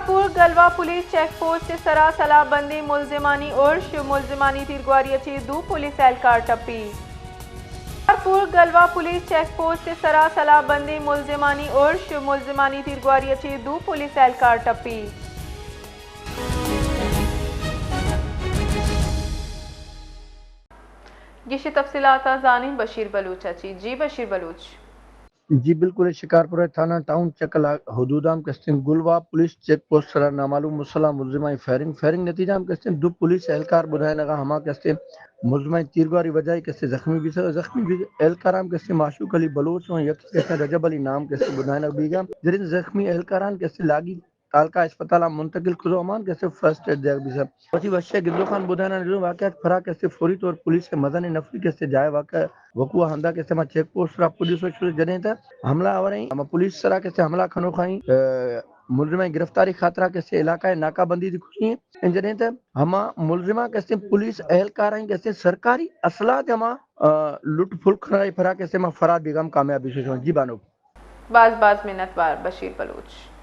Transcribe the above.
پور گلوا police check post ءِ سرا سلاہ بندیں ملزمانی ارش، ملزمانی تیرگواری ءَ چہ دو پولیس اہلکار ٹپی۔ پور گلوا پولیس چیک پوسٹ ءِ سرا سلاہ بندیں ملزمانی ارش، ملزمانی تیرگواری ءَ چہ دو پولیس اہلکار ٹپی۔ گیشی تفصیلات ءَ زانیں بشیر بلوچ ءَ چہ۔ جی بشیر بلوچ۔ جی بالکل، شکارپور ءِ تھانہ ٹاؤن چکلا حدود ءَ ہم کستیں گلوا پولیس چیک پوسٹ سرا نامعلوم مسلح ملزمانی فائرنگ، فائرنگ نتیجہ ہم کستیں دو پولیس اہلکار بدھائینگا، ہما کستیں ملزمانی تیرگواری وجہ ءَ کستیں زخمی بیثہ، زخمی بی اہلکار ہم کستیں معشوق علی بلوچ ءُ یکے کستیں رجب علی نام کستیں بدھائینگ بیگا، جنین زخمی اہلکاران کستیں لاگی تعلقہ اسپتال ءَ منتقل کتو، ہمان کستیں فرسٹ ایڈ دیگ بیثہ۔ وتی وشی ءَ گدو خان بدھائیناں، واقعہ پرا کستیں فوری طور پولیس ءِ مزنیں نفری کستیں جاہ ءِ واقعہ وقوع ہندا کستیں ما چیک پوسٹ سرا پولیس ءَ شروع جنیں تہ حملہ آوریں، ہما پولیس سرا کستیں حملہ کنوخائیں، ءَ، ملزمانی گرفتاری خاطرا کستیں علاقہ ءَ ناکہ بندی دی کتیں۔ انچنیں تہ ہما ملزماں کستیں پولیس اہلکارانی کستیں سرکاری اسلحہ ءَ ہما، ءَ، لٹ پھل کنائی پرا کستیں ما فرار بیگا ہم کامیاب بیثہ۔ جی بانک۔ باز باز منت وار بشیر بلوچ۔